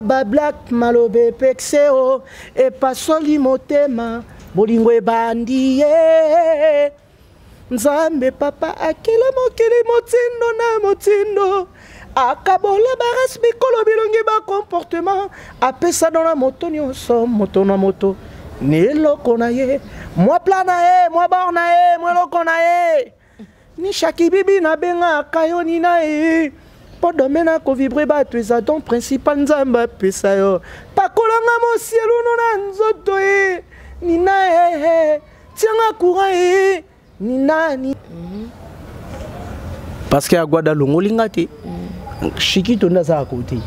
Ba black maloba epekse o epasoli motema bolingo ebandi ye nzambe papa akela mokili motindo na motindo akabola barasi bikolo bilongi bacomportement apesa don na moto nyonso moto na moto ni eloko na ye mwa pla na ye mwa bor na ye mwa eloko na ye ni shakibibi nabengaka yo nina ye mpo domaine akovibre bato eza don principal nzambe apesa yo pakolanga mosieluno na nzoto ye nina ye tianga courant ye nina ni parce que agwada alongoli nga te shikito nde aza akote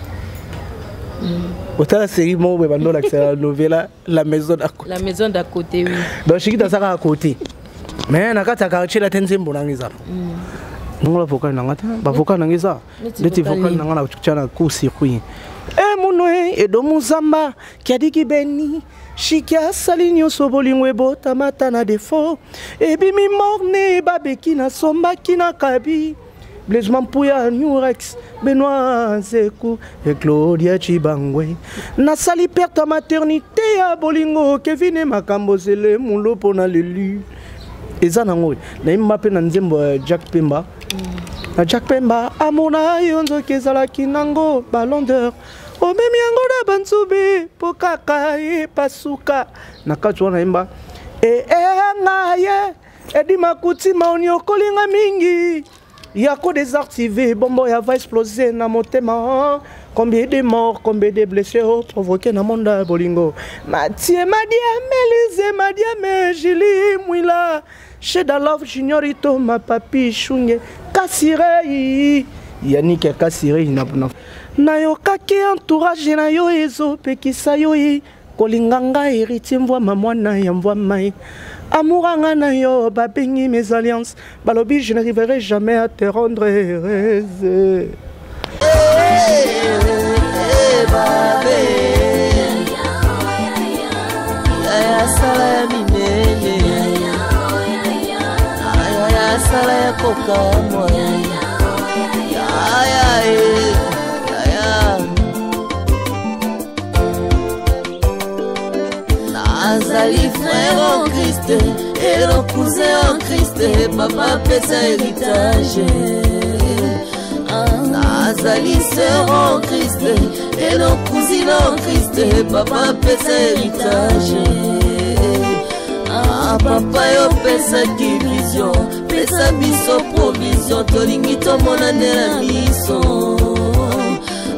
otala série moko boye bando olakisa na novela la maison d'à côté la maison d'à côté oui donc shikito azaka à côté mais na kati ya quartier la te nzembo nanga eza ndongola vocal nanga te bavocal nanga eza neti vocal nanga na tya na court circuit e munwe edo muzamba kiadiki beni shiki asali nyonso bolingo ebotamata na defo ebimi morne babeki nasombaki na kabi Blaise Mampuya, New Rex, Benoît Zekou et Claudia Chibangwe. Nasali perte maternité ya bolingo Kevin Makambo Zele Mulopo na lelu. Eza nango nayemba mpe na nzembo ya Jack Pemba. Na Jack Pemba amona yo nzoki ezalaki nango ballon d'or. Omemi yango na banzube mpo kaka epasuka. Na kati wana nayemba e e ye Edi Makutima oniokoli nga mingi ya ko désactiver bombo ya va exploser na motema combien de morts combien de blessés oh, provoqué na monde ya bolingo Mathieu Madiame Lise Madiame Julie Mwila Sheda Love Junior Itoma Papi Shunge Kasirei Yannick Kasirei na nayokaki entourage na yo ezopekisa yo ye kolinga nga héritier mvwama mwana ya mvwama ye amour anga na yo babengi mes alliances balobi je n'arriverai jamais à te rendre heureuse sala ya minene ya sala ya kokamwa yaya nazali frère en christ elo cousin en christ papa apesa héritage nazali sœur en christ elo cousine en christ papa apesa héritage ah, papa yo opesaki vision pesa biso provision tolingi tomona nde na miso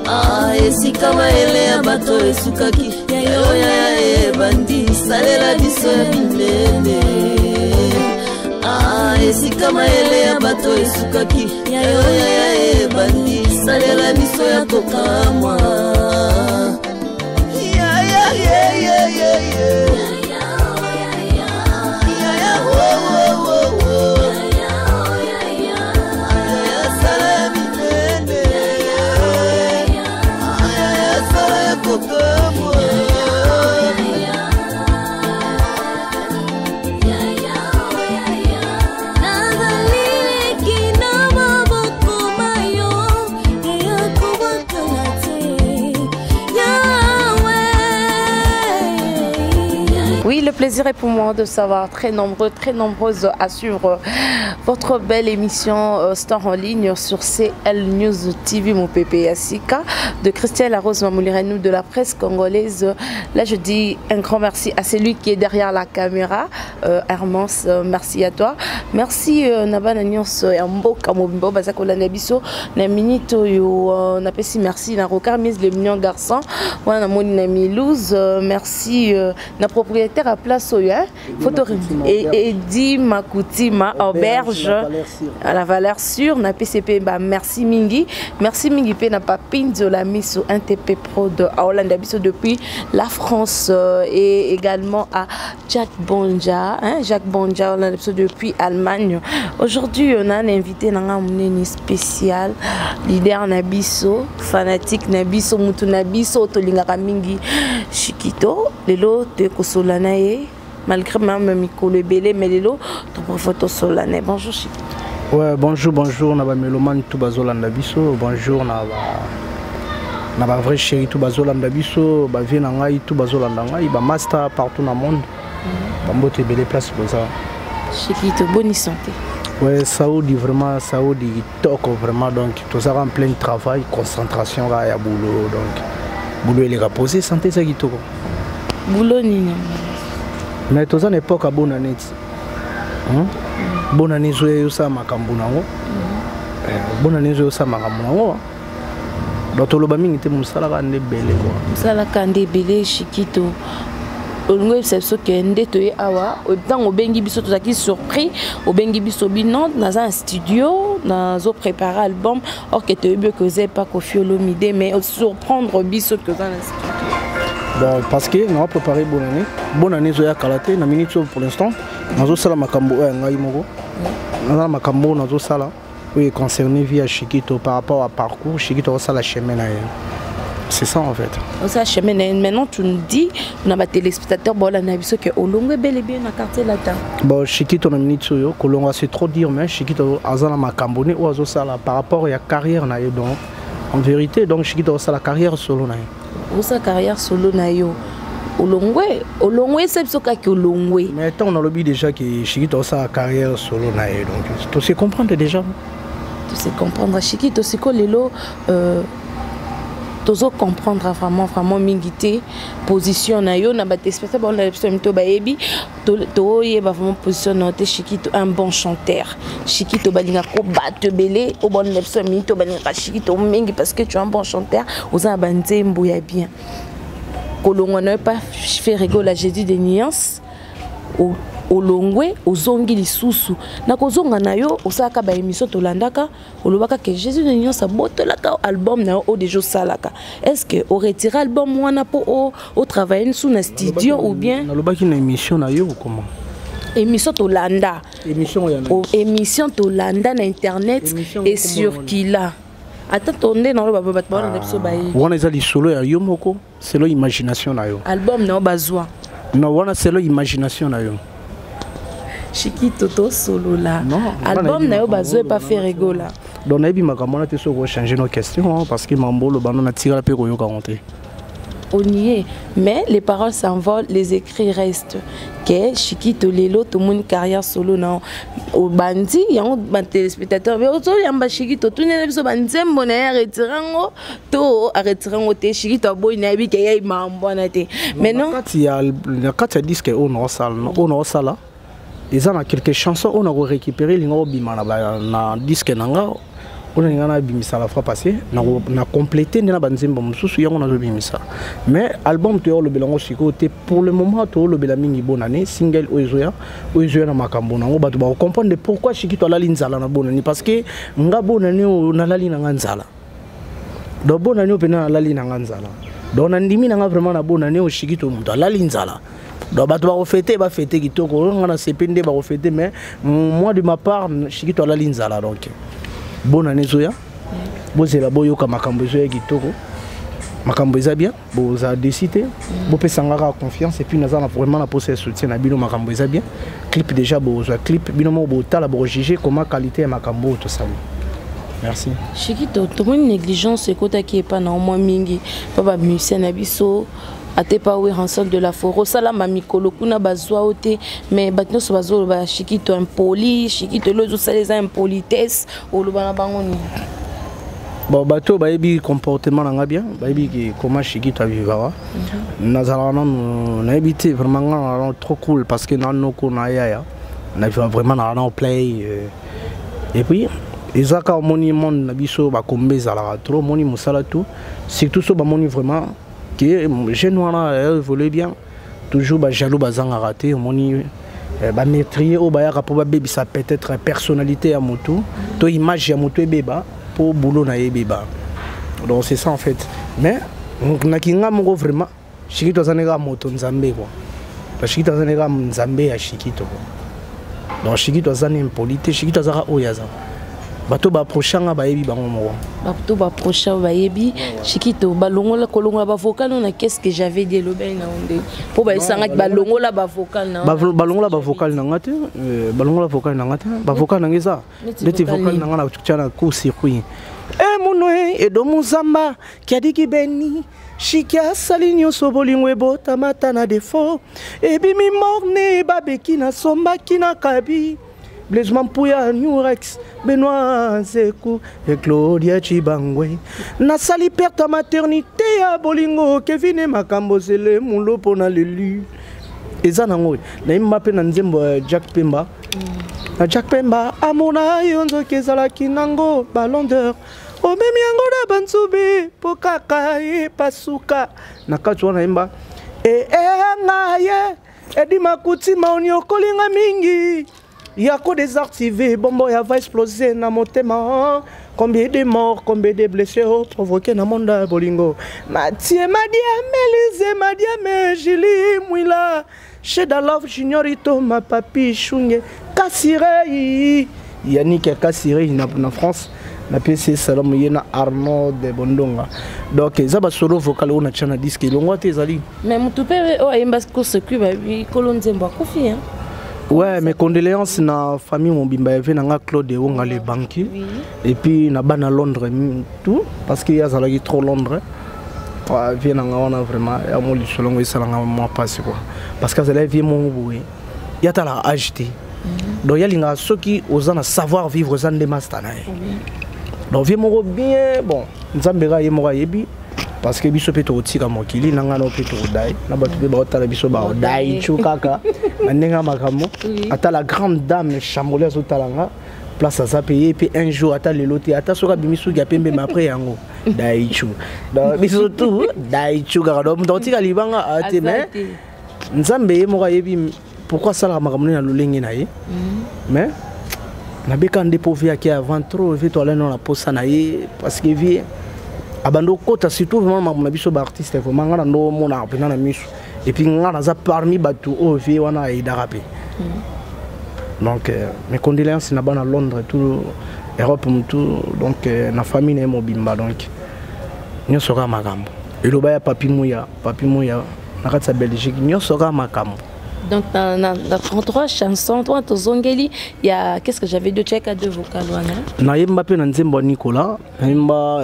ah, esika mayele ya bato esukaki yayo yaya ebandi salela biso ya minene ah, esika mayele ya bato esukaki yayo yaya ebandi salela biso ya kokamwa yeah, yeah, yeah, yeah, yeah, yeah. Oui, le plaisir est pour moi de savoir très nombreux, très nombreuses à suivre votre belle émission euh, Star en ligne sur CL News TV, mon pépé Yassika, de Christelle Arose Mamoulirenou de la presse congolaise. Là, je dis un grand merci à celui qui est derrière la caméra, euh, Hermance, euh, merci à toi. Merci euh, Nabana Nyons ya mboka mobimba baza kolanda biso na minute oyo euh, napesi merci na Rocard Mise le mignon garçon wana namoni na Milouse euh, merci euh, na propriétaire à place oyo hein photo Edi Makutima auberge à la valeur sûre na PCP ba merci mingi merci mingi pe na Papinzola Miso NTP Prod à Hollande biso depuis la France euh, et également à Jack Bonja hein Jacques Bonja Hollande biso depuis Allemagne aujourd'hui on a un invité nanga munene spécial leader na biso fanatique na biso mutu na biso tolingaka mingi Chikito lelo tokosola na ye malgré même mikolo ebele mais lelo toprefe tosola na ye bonjour Chikito ouais bonjour bonjour na bamélomane tout bazolanda biso bonjour na ba Na ba vrai chéri tout bazolanda biso, ba vie na ngai tout bazolanda ngai, ba master partout na monde. Bambote ebele place boza. Chikito, bonne santé. Ouais, Saoudi vraiment, Saoudi kitoko vraiment, donc tozalaka en plein travail, concentration kaka ya boulot, donc boulot eleka posé, santé eza kitoko. Boulot nini? Mais toza na époque ya bonne année ti. Bonne année ezoya, yosala makambo nango. Bonne année ezoya, osala makambo nango. Donc toloba mingi te, mosala kaka nde ebele quoi. Mosala kaka nde ebele. Chikito, olingi oyebisa biso ke nde toye awa, ntango obengi biso tozalaki surpris. Obengi biso bino naza na studio, nazoprépare album, or ke toyebi oke oza epa Kofi Olomide, mais osurprendre biso ke oza na studio. Bon, parce que naa préparé bonne année. Bonne année ezoya kala te. Na minute oyo, pour l'instant nazosala makambo oyo ya ngai moko. Naza na makambo oyo nazosala oyo econcerné vie ya Chikito par rapport à parcours Chikito akosala chemin na ye. C'est ça en fait. Osala chemin na ye. Maintenant tu nous dis na batéléspectateur baolanda biso ke olongo ebele bien na Quartier Latin. Bon, Chikito na minute oyo, kolonga c'est trop dire, mais Chikito aza na makambo ne oyo azosala par rapport ya carrière na ye. Donc en vérité, donc Chikito azosala carrière solo na ye. Osala carrière solo na yo. Olongwe, olongwe, esa biso kaka olongwe. Mais ntango nalobi déjà ke Chikito azosala carrière solo na ye, donc tose comprendre déjà. Tose comprendre. Chikito, siko lelo tozo comprendre vraiment vraiment mingi te position na yo na batéléspectateur baolanda biso mito bayebi toyeba vraiment position na yo te. Chikito, un bon chanteur, Chikito balingaka bato ebele oyo baolanda biso mingi to balingaka Chikito mingi parce que tu es un bon chanteur, oza na banzembo ya bien. Kolongwa na yo pa Ferre Gola, Jésus de nuance, olongwe, ozongi lisusu. Na kozonga na yo, osalaka baémission, tolandaka, olobaka ke Jésus de nuance abotolaka album na yo oyo déjà osalaka. Est ce que oretire album wana mpo otravaille lisusu na studio ou bien? Nalobaki na émission na yo comment? Émission tolanda. Émission ya Émission tolanda na internet et sur kila ata tonde na oloba, bato baolanda biso bayebi. Wana eza lisolo ya yo moko, selon imagination na yo. Album na yo bazwa. Non, wana selon imagination na yo. Chikito, tosolola. Album na yo bazwa epa Ferre Gola. Donc nayebi makambo wana te. Soki ochange no question, parce que mambo oloba no natikala mpe koyoka yango te. Onier, mais les paroles s'envolent, les écrits restent, ke Chikito lelo tomoni carrière solo na obandi yango. Batéléspectateur ozoyamba Chikito, tunela biso banzembo na ye, aretire yango to aretire yango te. Chikito aboyi, nayebi ke ye mambo wana te maintenant. Na kati ya disque oyo naosala, oyo naosala, eza na quelques chansons oyo nakorécupérer, elinga obima na disque na nga oyo nalinga nabimisa la fois passée, na complété nde na banzembo mosusu, yango nazobimisa. Mais album toya olobela yango sikoyo te. Pour le moment toolobela mingi bonne année, single oyo ezoya, oyo ezoya na makambo nango. Bato bakocomprendre pourquoi Chikito alali nzala na bonne année, parce que nga bonne année oyo nalali na nga nzala. Donc bonne année oyo mpena nalali na nga nzala. Donc nandimi na nga vraiment na bonne année oyo Chikito moto alali nzala. Donc bato bakofete, bafete kitoko. Oyo nga na sepe nde bakofete, mais moi de ma part, Chikito alali nzala. Donc bonne année ezoya, bozela, boyoka makambo ezoya kitoko, makambo eza bien, bozala déçus te. Bopesanga kaka confiance et puis naza na vraiment na posa ya soutien na bino. Makambo eza bien, clip déjà bozwa clip, bino moko botala, bokojuge comment qualité ya makambo oyo tosali. Merci. Chikito, tomoni négligence ekotaki epa na mwa mingi mpo bamusicien na biso, ate pa Werrason de la forêt, osalama mikolo kuna bazwa o te, mais bato nyonso bazoloba Chikito impoli, Chikito elo ezosala eza impolitesse. Oloba na bango nini? Bon, bato bayebi comportement na nga bien, bayebi ke comment Chikito avivaka. Nazalaka nanu, nayebi te, vraiment nga nana trop cool, parce que nanoko na yaya na vraiment na nano play. Et puis eza kaka omoni monde na biso, bakombe ezalaka trop, omoni mosala tout, surtout so bamoni vraiment ke jeune wana évolue bien, toujours bajaloux bazangaka te. Omoni bameurtrier oyo bayaka mpo babebisa peut-être personnalité ya motu to image ya motu ebeba mpo boulot na ye ebeba. Donc c'est ça en fait. Mais nakinga moko vraiment, Chikito aza ndenge moto nzambe quoi. Chikito aza ndenge nzambe ya Chikito quoi. Donc Chikito aza na impoli te, Chikito azaka oyo aza. Bato baapprocha nga, bayebi bango moko. Bato baapprocha, bayebi. Chikito, balongola, kolongola bavocal na "Qu'est-ce que j'avais dit", elobeli na nde mpo bayesangaki balongola bavocal na Balongola bavocal na nga te, balongola vocal na nga te. Bavocal na nga eza neti vocal na nga na tia na court circuit emunwe edo muzamba kiadiki beni shiki asali nyonso bolingo ebotamata na defo ebimi morne babeki nasombaki na kabi Blaise Mampuya, New Rex, Benoît Zekou et Claudia Chibangwe. Nasali perte maternité ya bolingo Kevin Makambo zele mulopo na lelu. Eza nango nayemba mpe na nzembo ya Jack Pemba. Na Jack Pemba amona yo nzoki ezalaki nango ballon d'or, omemi yango na banzube mpo kaka epasuka. Na kati wana nayemba e ngai ye edima kutima oniokolinga mingi yako désactivé bombo ya va exploser na motema. Combien de morts, combien de blessés provoqué na monde ya bolingo. Mathieu Madiame, Lise Madiame, Julie Mwila, Sheda Love Juniorito, ma papi Shunge Kasirei, Yannick Kasirei na France, napesi salamu ye na Arnaud de Bondonga. Donc eza basolo vocal oyo natia na disque, elongwa te, ezali. Mais motu mpe oyo ayemba court-circuit, babi kolo nzembo akufi, hein? Ouais, mes condoléances na famille mobimba ya nanga Claude Ewonga le banquier. Et puis na bana Londres tout parce qu'il y a zalaki trop Londres. Ouais, vie nanga wana vraiment ya mo lisolo esalanga mwa pasi quoi. Parce que azalaki vie moko boye. Ya tala âge te. Donc yalinga soki oza na savoir vivre, oza nde master na ye. Donc vie moko bien, bon, Nzambe ka ye moko ayebi, parce que biso mpe tokotika mokili na ngai na mpe tokodai na bato mpe baotala biso, baodai tu kaka na ndenge ya makambo. Ata la grande dame Chamboli azotala nga place aza mpe ye mpe un jour, ata lelo te, ata soki abimi suki ya pembe, mais après yango daichu. Donc biso tu daichu kaka. Donc moto akotika libanga ate, mais Nzambe ye moko ayebi pourquoi asalaka makambo nini na lolenge na ye. Mais nabeka nde mpo vie ake avant trop, vie toalani na posa na ye, parce que vie abandi okota surtout vraiment makambo na biso baartiste. Vraiment nga na ndo omonaka mpenza na miso, et puis nga naza parmi bato oyo vie wana ayedaka mpe. Donc mes condoléances na bana Londres, tout Europe mutu, donc na famille na ye mobimba. Donc nyonso kaka makambo eloba ya Papi Muya, Papi Muya na kati ya Belgique, nyonso kaka makambo. Donc na 33 chansons toi tozongeli ya "Qu'est-ce que j'avais dit", check à deux vocales wana. Nayemba mpe na nzembo ya Nicolas, nayemba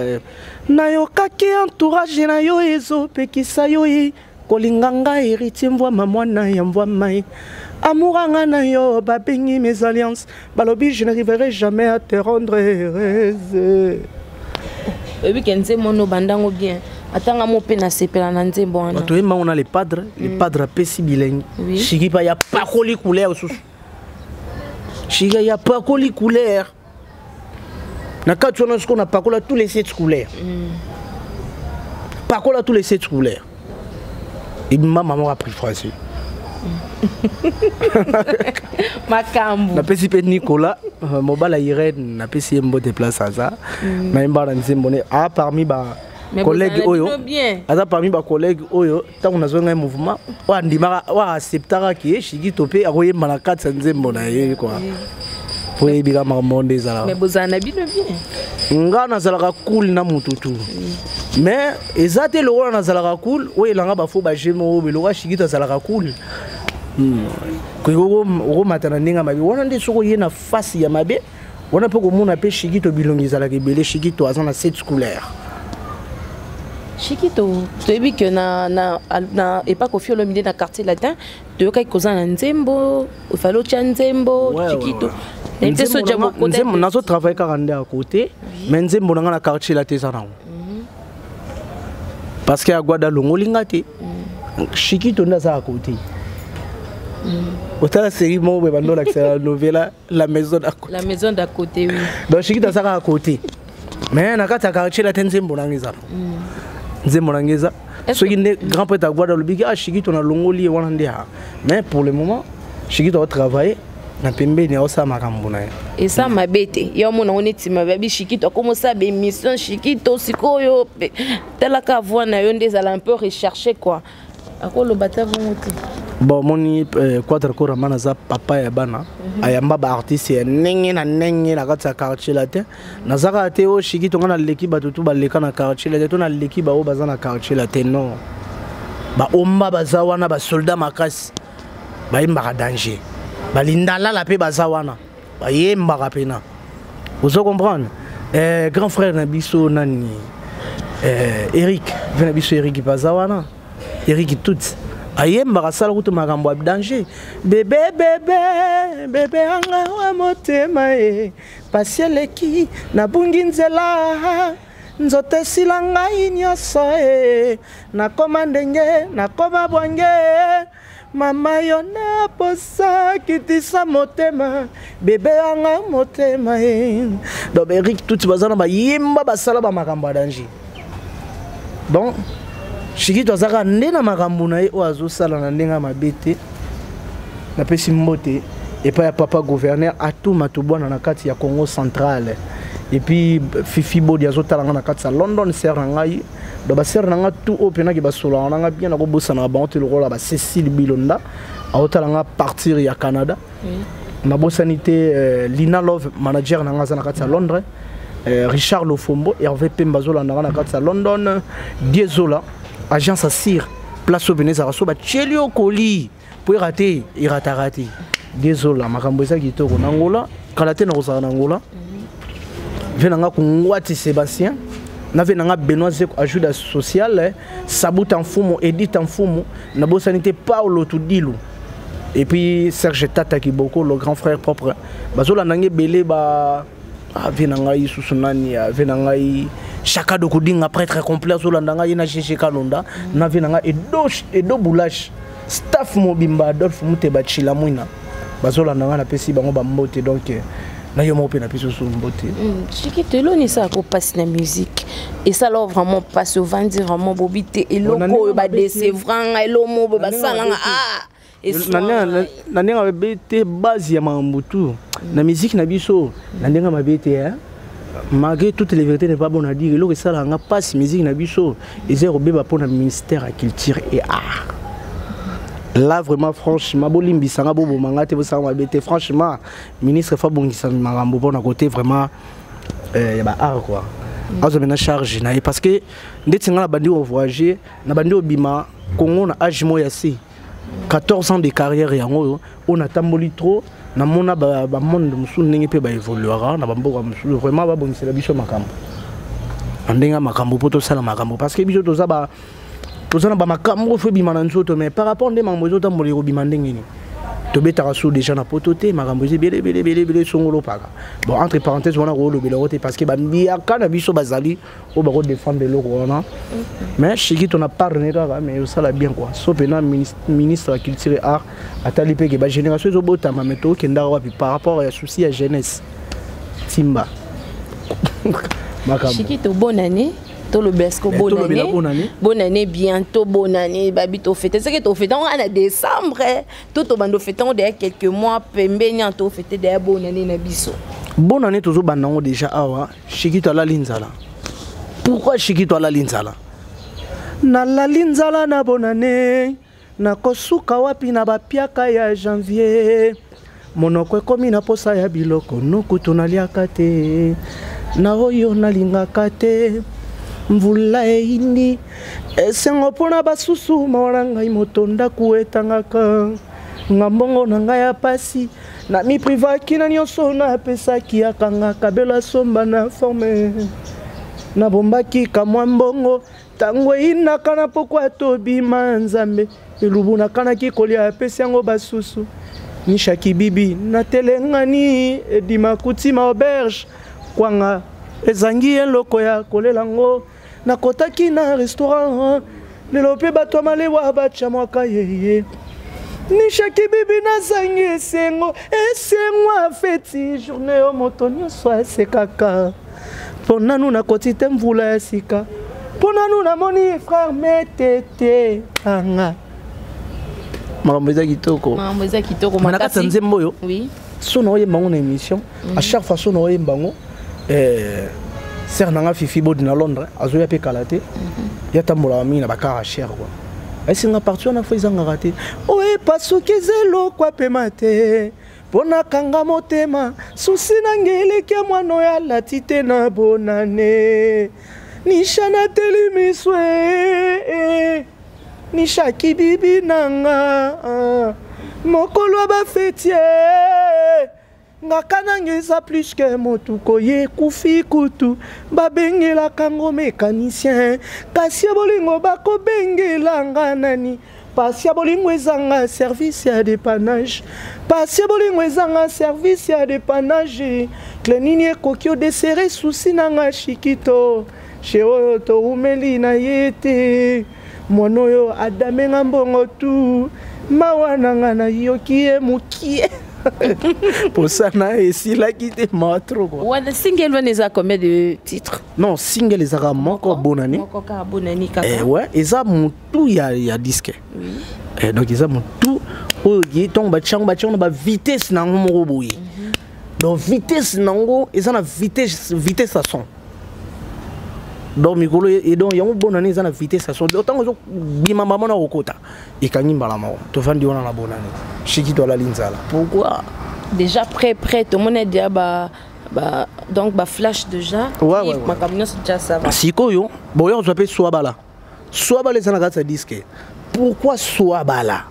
nayokaki entourage na yo ezopekisa yo ye kolinga ngai Héritier Mvwama, mwana ya Mvwama ye amour anga na yo babengi mes alliances, balobi je n'arriverai jamais à te rendre heureuse. Oyebi ke nzembo wana obandango bien, atanga mo mpe nasepela na nzembo wana. Bato oyembango na le padre, le padre apesi bilengi. Shiki pa ya pakoli couleur susu, shiki ya pakoli couleur na kati wana sikoyo napakola tous les sept couleurs, pakola tous les sept couleurs ebima mama appris français. Makambo. Napesi mpe Nicolas, mobala Irene, napesi ye mbote place aza. Nayemba na nzembo ne a parmi ba Mais collègue bozala oyo bino bien. Aza parmi bacollègue oyo ntango nazwa ngai mouvement oyo andimaka, oyo aacceptaka ke Shikito mpe akoyemba na kati ya nzembo na ye kua po oyebika makambo nde ezalaka. Mais bozala na bino bien. Nga nazalaka cool na motu tu, mais eza te lokola nazalaka cool oyo elanga bafo bageme oyo lokola Shikito azalaka cool. Okomata na ndenge ya mabe wana nde soki oye na face ya mabe wana mpe komona mpe Shikito bilongi ezalaka ebele. Shikito aza na sept couleur. Shikito, toyebi ke na epa Kofi Olomide na Quartier Latin, toyokaki koza na nzembo ofali otya nzembo. Shikito, nayebi te soja bokota. Nzembo nazotravaille kaka nde ya côté, mais nzembo na nga na Quartier Latin eza nango parce que Agwada alongoli nga te. Shikito nde aza ya côté. Otala série moko boye bando olakisa la novela La maison d'à côté. La maison d'à côté, oui. Donc Shikito aza kaka côté, mais na kati ya Quartier Latin nzembo na nga eza, nzembo na nga eza. Soki nde grand prêtre Agwada alobiki ah Shikito nalongoli ye wana nde a, mais pour le moment Shikito aotravaille na pembeni, aosala makambo na ye. Eza mabe te, yo omona ngo neti mabe abi Shikito akomosala baémission. Shikito sikoyo talaka voix na yo nde ezala un peu recherché quoi, akoloba ta bongo te. Bon, omoni Quatre Koraman aza papa ya bana. Ayamba baartiste ya ndenge na ndenge na kati ya Quartier Latin. Naza kaka te oyo Shiki tonga naleki bato tu baleka na Quartier Latin, to naleki baoyo baza na Quartier Latin. Non, baomba baza wana, basoldat makasi bayembaka danger, balindalala mpe baza wana bayembaka mpena. Ozo comprendre? Grand frère na biso nani, Eric ve na biso, Eric baza wana, Eric tout ayembaka, asala kutu makambo ya danger. Bebe, bebe, bebe anga wa motema e pasi eleki, nabungi nzela, nzoto esila ngai nyonso e nakoma ndenge nakoma bwange. Mama, yo na posa kitisa motema, bebe yanga motema e. Donc Eric tuti baza na bayemba, basala bamakambo ya danger. Donc Shikito azaka nde na makambo na ye oyo azosala na ndenge ya mabe te. Napesi mbote epai ya papa gouverneur Atuma Tobwana na kati ya Congo Central, et puis Fifi Bodi azotala nga na kati ya London, sœur na ngai. Donc basœur na nga tout oyo mpenaki basolaka na nga bien, nakobosanaka bango te, lokola bacécile Bilonda aotala nga partir ya Canada. Nabosani te Lina Love, manager na nga, aza na kati ya Londres. Richard Lofombo, Hervé Pemba azolanda nga na kati ya London. Diezola, agence asir place oyo pene ezalaka so batieli yo koli po erate, erataka te. Diezola, makambo eza kitoko na Ngola, kala te nakozala na Ngola. Ve na nga Kungwati Sébastien, na ve na nga Benoît Zeko, ajuda sociale Sabuta Mfumu, Edith Mfumu, nabosani te Paulo Tudilu, et puis Serge Tata Kiboko, le grand frère propre, bazolanda nge ebele. Ba ave na ngai susu nani? Ave na ngai Chaka Dokudinga, prêtre complet, azolanda ngai ye na GG Kalonda, na ve na ngai Edo, Edo Boulash, staff mobimba, Adolphe Muteba Chila Mwina, bazolanda ngai, napesi bango bambote. Donc na yo moko mpe napesi oso mbote. Shikito, eloni esalaka mpasi na musique, esala vraiment mpasi, ovandi vraiment bobi te, eloko oyo badécevranga, elomo boye basalanga, ah. Na ndenge mabe te, base ya makambo tu na musique na biso, na ndenge mabe te, malgré toutes les vérités n'est pas bon à dire. Eloko esalaka nga mpasi, musique na biso eza kobeba mpona ministère ya Culture et Art. Là vraiment, franchement, bolimbisanga, bobomanga te, bosala mabe te. Franchement, ministre fa bongisa makambo mpona côté vraiment ya baart quoi, azwa mena charge na ye, parce que ndeti nga na bandi kovoyager, na bandi obima Congo na age moko ya se 14 ans de carrière yango oyo, oyo natamboli trop, namona bamonde mosusu ndenge mpe baévoluera na bamboka mosusu. Vraiment, babongisela biso makambo na ndenge ya makambo mpo tosala makambo, parce que biso toza ba toza na bamakambo oyo fo ebima na nzoto. Mais par rapport nde makambo ezotambola, ekobima ndenge nini? Tobetaka so déjà na poto te, makambo eza ebele ebele ebele ebele, songolo paka. Bon, entre parenthèse wana koolobela yango te, parce que bambiaka na biso bazali oyo bakodéfendre eloko wana. Mais Shiki tona parle kaka, mais osala bien quoi. So mpena ministre ya Culture et Art atali mpe ke bagénération ezobotama, mais tokendaka wapi par rapport ya souci ya jeunesse? Timba makambo. Shikito, bonne année. Tolobela siko bonne année, bonne année, bientôt bonne année. Babi tofete seke tofete yango na décembre to tobanda ofete yango deya quelques mois pembeni ya tofete deya bonne année na biso. Bonne année tozobanda yango déjà awa. Shikito alali nzala. Pourquoi Shikito alali nzala? Nalali nzala na bonne année, nakosuka wapi na bapiaka ya janvier? Monoko ekomi na posa ya biloko nukutu naliaka te, na oyo nalingaka te. Mvula eyindi, esengo mpona basusu, mawa na ngai. Moto ndako etangaka nga, mbongo na ngai ya pasi, na miprivaki na nyonso napesaki, akanga kabelo asomba na forme. Nabombaki kamwa mbongo, ntango eyinaka na pokwa tobima. Nzambe, elubu nakanaki kolia, apesi yango basusu. Nishaki bibi natelengani, edima kutima auberge, kwanga ezangi eloko ya kolela ngo. Nakotaki na restaurant lelo mpe bato ya malewa batya mwaka yeye. Nishaki bibi nazangi esengo, esengo afeti journée oyo moto nyonso asekaka. Mpo nanu nakoti te mvula ya sika, mpo nanu namoni frère metete anga. Makambo eza kitoko. Makambo eza kitoko. Na kati ya nzembo oyo, so na oyemba yango na émission, à chaque fois so na oyemba yango, sœur nanga Fifi Bodi na Londres azoya mpe kala te, ye atambolaka mingi na bacar cher quoi. Esinga parti wana fo ezangaka te. Oyo epasuki eza eloko apema te mpo nakanga motema susi na nge eleki ya mwana oyo alati te na bonane nisha nateli miso e nisha kibibi na nga mokolo ya bafeti Ngaka nanga eza plus que motuko ye ekufi kutu babengelaka ngo mécanicien kasi ya bolingo bakobengela nga nani pasi ya bolingo ezanga service ya dépannage pasi ya bolingo ezanga service ya dépannage cle nini ekoki odesere susi na nga shikito she oyo towumeli na ye te mwana oyo adame nga mbongo tu mawa na nga nayoki ye mokie posa na esilaki te mawa trop quoi wana single wana eza combien de titres? Non, single ezalaka moko, bonani. Moko kaka, bonani kaka. Eh, ouais, eza motu ya disque. Oui. Eh, donc eza motu oyo ye ntongo batyango batyango na bavitesse na yango moko boye. Donc vitesse na yango eza na vitesse ya son. Donc mikolo et donc yango bonani eza na vitesse ya son. Donc ntango ezobima mama na kokota ekangi mbala moko, tovandi wana na bonani shiki to alali nzala. Pourquoi? Déjà prêt, tomoni déjà ba donc ba flash déjà. Ouais. Makambo nyonso déjà ça va. Sikoyo boya ozwa mpe swabala. Swabala eza na kati ya disque. Pourquoi swabala?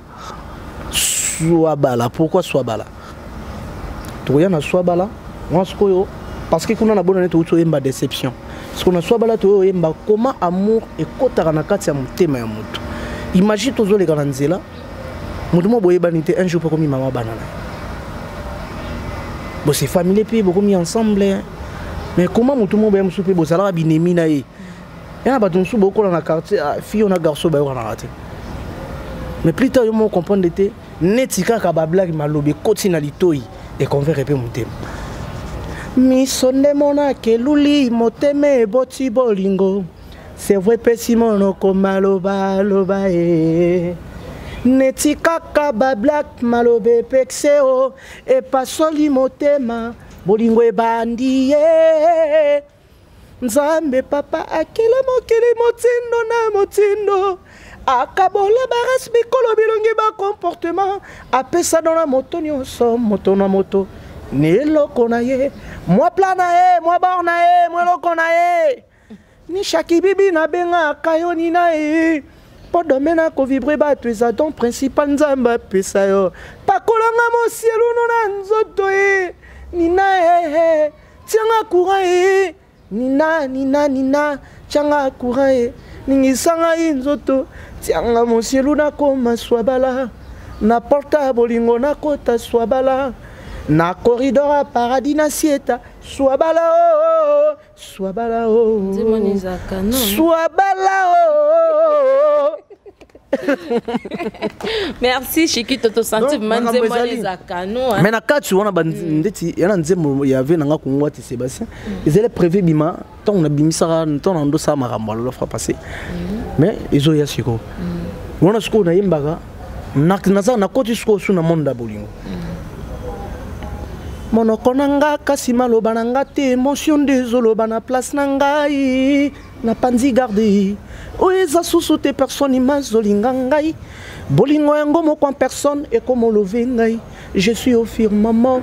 Swabala, pourquoi swabala? Tokoya na swabala wana sikoyo parce que kuna na bonane touti oyemba déception. Sikoyo na swabala toyo oyemba comment amour ekotaka na kati ya motema ya motu. Imagine tozoleka na nzela, motu moko boyebani te, un jour mpo komi mama bana na ye, bo se familier mpe bokomi ensemble. Mais comment motu moko boya mosusu mpe bozalaka binemi na ye, ya na bato mosusu bokola na quartier, ah, fille na garçon bayokanaka te, mais plus tard yo moko comprendre te neti kaka bablague maloba ekoti na litoi econvaincre mpe motema. Miso nde monaka eluli, motema eboti bolingo. C'est vrai, pesi monoko maloba aloba e neti kaka bablak maloba epekse o epasoli motema, bolingo ebandi ye. Nzambe papa akela mokili motindo na motindo, akabola barasi, bikolo, bilongi, bacomportement, apesa do na moto nyonso, moto na moto ni eloko na ye, mwa pla na ye, mwa bor na ye, mwa eloko na ye. Nishaki bibi nabengaka yo nina ye mpo domaine akovibre bato eza don principal Nzambe apesa yo. Pakolanga mosieluno na nzoto ye nina ye, tianga courant ye nina, nina, nina, tianga courant ye, ningisa ngai nzoto, tianga mosielu, nakoma swabala na porte ya bolingo, nakota swabala na corridor ya paradis, nasieta swabala o swabala o Nzembo ezalaka non. Swabala o. Merci Chikito, tosanti Donc, vraiment makambo nzembo wana ezali. ezalaka non, hein. Mais na kati wana ndeti ya na nzembo ya ve nanga Kongo ati Sébastien ezali prévu bima ntango nabimisaka, ntango na ndosala makambo ya la fois passé, mais ezoya sikoyo wana. Sikoyo nayembaka naza nakoti sikoyo su na monde ya bolingo. Monoko na nga kasi maloba na nga te, émotion nde ezoloba na place na ngai. Napanzi garde oyo eza susu te, personne mazolinga ngai, bolingo yango moko en personne ekomolove ngai. Je suis au firmament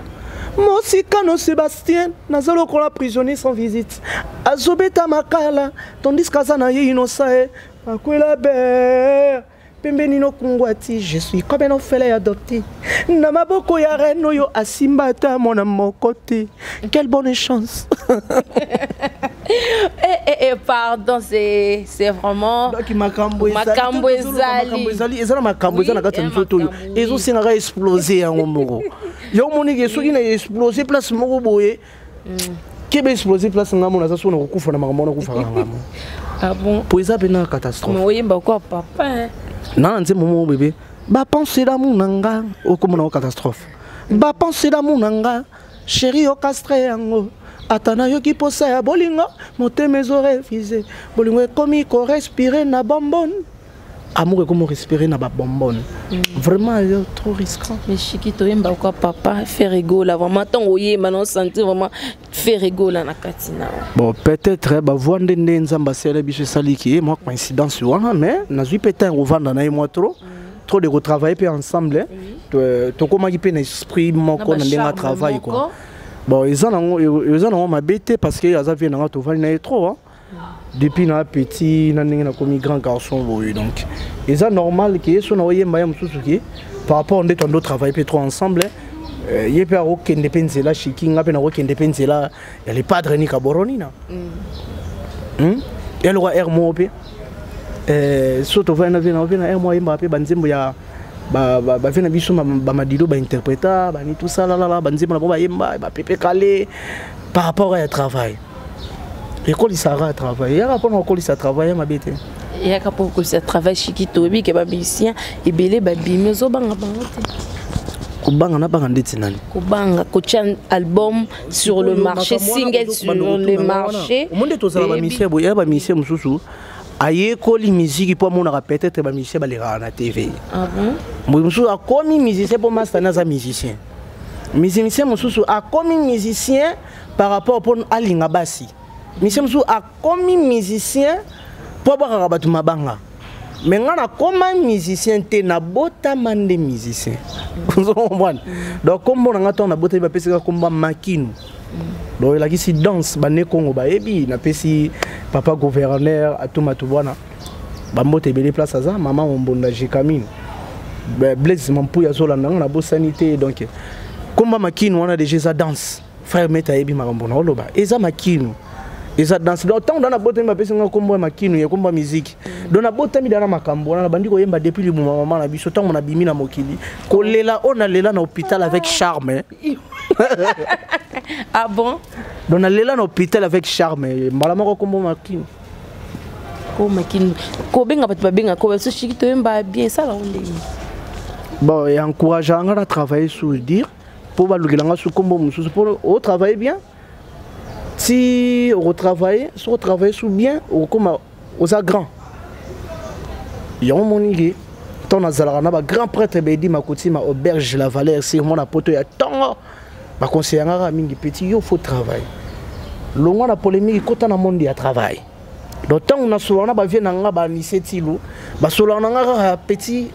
mosika no Sébastien, naza lokola prisonnier sans visite, azobeta makala tandis qu'aza na ye innocent e akwela ber pembeni nokungwa ti. Je suis comme un orphelin adopté na maboko ya reine oyo asimba ata mwana moko te. Quelle bonne chance! Eh, eh, eh, pardon, c'est vraiment Donc makambo ezali. Makambo ezali. Makambo ezali, eza na makambo eza na kati ya Oui, nzoto oyo makambo, oui. ezosengaka explose yango moko. Yo omoniki soki na explose place moko boye, kebe explose place nga mona aza soki na kokufa na makambo wana, okufaka ngamo. Ah bon? Po eza mpena catastrophe. Mais oyemba encore papa, hein. Na nzembo moko bebe bapense d'amour na nga, okomona o catastrophe, bapense d'amour na nga chéri okastre yango. Ata nayoki posa ya bolingo, motema ezorefuse, bolingo ekomi korespire na bombone. Amour ekomi respirer na babonbonne. Vraiment eza trop risquant. Mais Shiki, toyemba kwa papa Ferre Gola, vraiment ntango oyemba na osentir vraiment Ferre Gola na kati na yo. Bon, peut-être bavoix nde Nzambe asala biso esaliki ye mwa coïncidence wana, mais nazwi mpe ntango kovanda na ye mwa trop trop de kotravailler mpe ensemble. Tokomaki mpe na esprit moko na ndenge ya travail quoi. Bon, eza nango mabe te parce que aza vie nanga, tovandi na ye trop, hein. Depuis na petit na ndenge nakomi grand garçon boye, donc eza normal ke ye so na oyemba ye mosusu ke par rapport nde toando travailler mpe trop ensemble. Ye mpe akokende mpe nzela Shiki, nga mpe nakokende mpe nzela ya le padre ni kaboronina. Ya lokwa air moko mpe so tovandi na vie na vie na air moko, ayembaka mpe banzembo ya bavie na biso, bamadido bainterpréta bani tosalalala banzembo na bango, bayemba bapepe kale par rapport ya travail. Ekolisaka ya travail, eyaka mpona kokolisa travail ya mabe te. Eyaka mpo kokolisa travail. Shiki, toyebi ke bamusicien ebele babimi, ozobanga bango te? Kobanga, nabanga ndeti nani? Kobanga kotia album sur le marché, single sur le marché. Omonde tozala bamusicien boye, ya bamusicien mosusu ayekoli musique mpo amonaka peut-être bamusicien balekaka na TV. Ah bon? Mosusu akomi musicien mpo master aza musicien. Musicien mosusu akomi musicien par rapport mpo alinga basi. Musicien mosusu akomi musicien mpo abwakaka bato mabanga. Me nga nakoma musicien te, nabotama nde musicien, ozocomprendre? Donc kombo na nga, ntango nabotami, bapesaka kombo Makinu, donc elakisi danse. Bane Kongo bayebi. Napesi papa gouverneur Atumatu bwana bambote ebele place aza, mama Mombonda Jekamine, Blaise Mampuya azolanda nga, nabosani te. Donc komba Makinu wana déjà eza danse. Frère Mete ayebi makambo na oloba, eza Makinu, eza danse. Donc ntango da nabotami, bapesi nga kombo ya Makinu, ya kombo ya musique. Donc nabotami da na makambo wana, nabandi koyemba depuis libuma mama na biso. Ntango nabimi na mokili, kolela oyo nalela na hôpital avec charme. Ah bon? Donc nalela na hôpital avec charme, mbala moko kombo Makinu. Ko Makinu, kobenga bato babenga ko so Shiki, toyemba bien, esala ngo ndenge? Bon, encourage nga na travailler sur dire mpo balukela nga su kombo mosusu mpo otravaille bien. Ti okotravaille, soki otravaille su bien, okokoma oza grand. Yango moniki ntango nazalaka na bagrand prêtre Bedi Makotima, auberge La Valeur sur mwana poto ya ntongo, baconseille nga kaka mingi: petit, yo faut travail, longwa na polémique, kota na monde ya travail. Donc ntango nasolaka na bavie na nga, banise tilu basolaka na nga kaka: petit,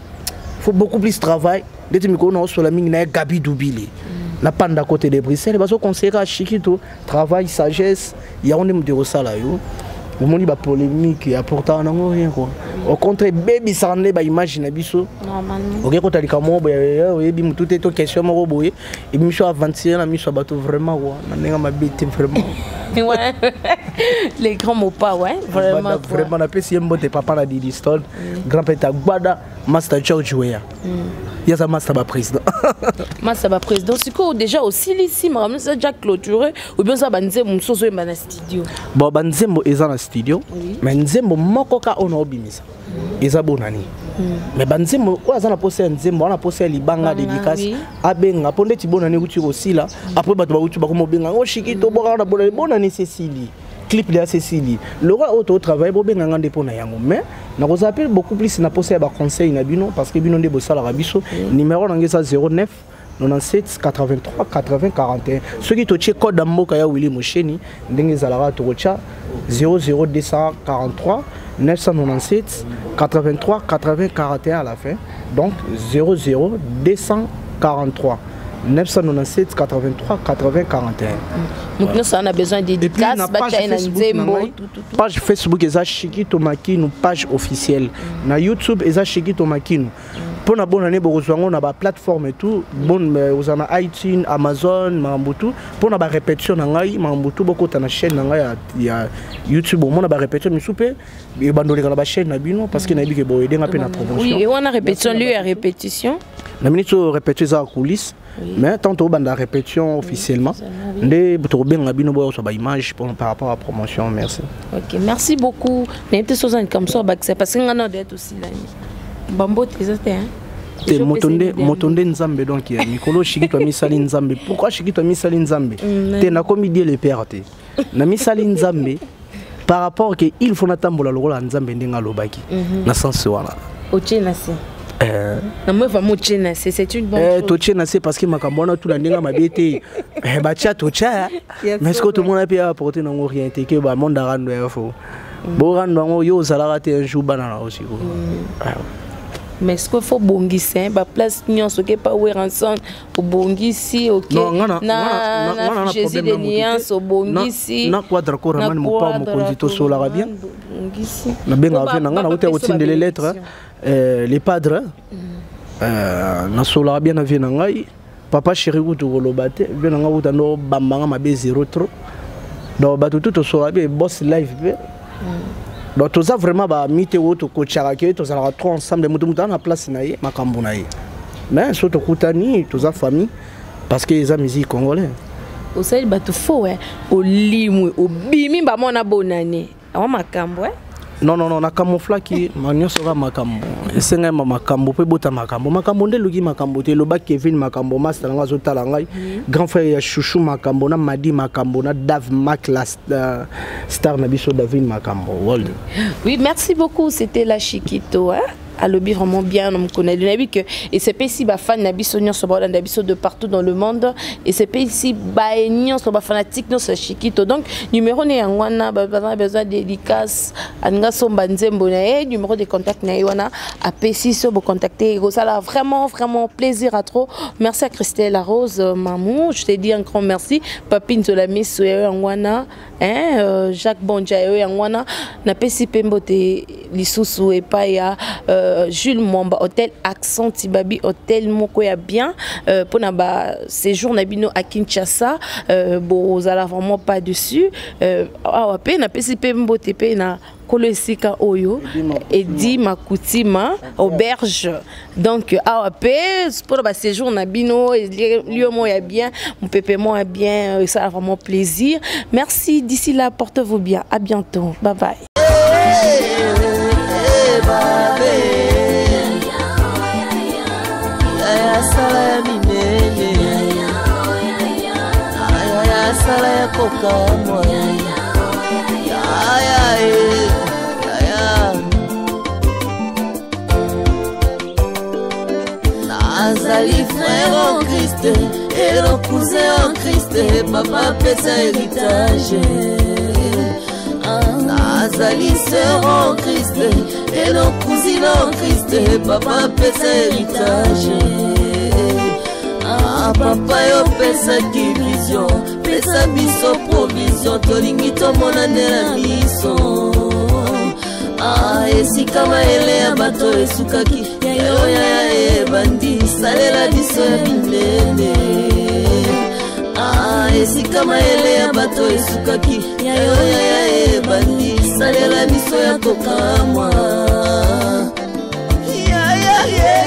faut beaucoup plus travail. Ndeti mikolo na osola mingi na ye Gabi Dubile na panda côté de Bruxelles, bazoconseille kaka: Shikito, travail, sagesse, yango nde moto ekosala yo. Omoni, bapolémique apportaka nango rien quoi, au contraire ebebisaka nde baimage na biso. Oke kota likambo moko boye, oyebi motu te, to question moko boye emiso aventure na miso ya bato, vraiment quoi, na ndenge mabe te, vraiment. Ouais. Les grands mots pas, ouais, vraiment. Vraiment, napesi ye mbote, papa na Didi Stone, grand père Gbada, master George Weah. Ye aza master baprésident. Master baprésident. Sikoyo déjà osilisi makambo nyonso, eza déjà clôturé ou bien oza banzembo mosusu ozoyemba na studio? Bon, banzembo eza na studio, mais nzembo moko ka oyo naobimisa eza bonani. Mais banzembo oyo aza na posa ya nzembo wana, posa ya libanga, dédicace, abenga mpo ndeti bonani euti kosila. Après bato bauti bakoma obenga ngo: Shiki, tobwakaka na bonani. Bonani sesili, clip ya Cécilie lokola oyo totravaille, bobenganga nde mpo na yango. Mais nakozala mpe beaucoup plus na posa ya baconseil na bino parce que bino nde bosalaka biso. Numéro na ngai eza 09 97 83 80 41. Soki totie code ya mboka ya Willi Mosheni ndenge ezalaka, tokotia 00243 997 83 80 41 à la fin. Donc 00243 997 83 80 41. Moto nyonso aza na besoin de dédicace, batya ye na nzembo. Page Facebook eza Shikito Makinu page officielle, na YouTube eza Shikito Makinu. Mpo na bonane, bokozwa yango na baplateforme tout bon, ozala na iTunes, Amazon, makambo tout. Mpo na barépétition na ngai, makambo tout, bokota na chaîne na ngai ya YouTube, omona barépétition misusu mpe ebandoleka na bachaîne na bino parce que nayebi ke boyedenga mpe na promotion. Oui, wana répétition, lieu ya répétition. Na minute oyo répétition eza ya coulisse, mais tant tobanda répétition officiellement nde tokobenga bino, boyoswa baimage par rapport à promotion. Merci. Ok, merci beaucoup. Nayebi te soza likambo so abakisa parce que nga na odeya tosilani bambote eza te. Te, moto nde Nzambe. Donc ya mikolo Shikito amisali Nzambe. Pourquoi Shikito amisali Nzambe te? Nakomi Dieu le Père te, namisali Nzambe par rapport ke il faut natambola lokola Nzambe ndenge alobaki na sens wana. Otie na se. Na moi vraiment otie na se, c'est une bonne chose. Totie na se parce que makambo wana tula ndenge mabe te. Batia totia. Mais ce que tout le monde a pu apporter nango rien te que ba monde rando ya fo. Bo rando yango yo ozalaka te un jour bana na aussi. Mais ce qu'il faut bongisa ba place nyonso ke pa Werrason obongisi, OK, na na Jésus de nuance obongisi na Quadra Koraman mopa mokonzi tosolaka bien na benga ve na nga na uta otindele lettre les padres na solaka bien na vie na ngai papa chéri kutu koloba te vie na nga kuta ndo bambanga mabe zéro trop donc bato tout tosolaka bien boss live pe. Donc toza vraiment ba mite oyo tokotiaka ke tozalaka trop ensemble, moto moto aza na place na ye makambo na ye, mais so tokutani toza famille parce que eza musique congolais. Osali bato fo olimwe obimi bamona bonane awa makambo. Non non non, na camouflaki ma nyonso kaka makambo esengai ma makambo mpo ebota makambo makambo nde eluki makambo te eloba Kevin makambo master nanga azotala ngai grand frère ya Chouchou makambo na Madi makambo na Dave Mac la star na biso David makambo world. Oui, merci beaucoup, c'était la Chiquito, hein. Alobi vraiment bien, on me connaît. Nabi que et c'est ici ba fan na biso nyonso ba landa biso de partout dans le monde et c'est ici ba nyonso ba fanatique nyonso Chiquito. Donc numéro ne yango wana ba besoin de dédicace anga somba nzembo na ye numéro de contact na ye wana apesi so bo contacter ça la vraiment vraiment plaisir à trop. Merci à Christelle La Rose Mamou, je te dis un grand merci. Papi Nzola Miso yango wana hein, Jacques Bonja yango wana na pesi pembo te lisusu epai ya Jules Mwamba Hôtel Accent Tibabi Hôtel moko ya bien pour na ba séjour na bino à Kinshasa, bozala vraiment pas dessus. Awa pe na pesi pembo te pe na kolesika oyo Edi Makutima auberge. Donc awa pe pour ba séjour na bino lieu mo ya bien, mon pépé mo ya bien, ça a vraiment plaisir. Merci, d'ici là portez-vous bien, à bientôt. Bye bye. Azali frère en Christ et le cousin en Christ, papa pesa héritage. Azali sœur en Christ et le cousine en Christ, papa pesa héritage. Ah papa yo pesa ki vision, pesa biso provision, tolingi tomona nde na biso. Ah esika mayele ya bato esukaki, yayo ya ebandi salela biso ya minene. Ah esika mayele ya bato esukaki, yayo ya ebandi salela biso ya kokamwa. Ya ya ye.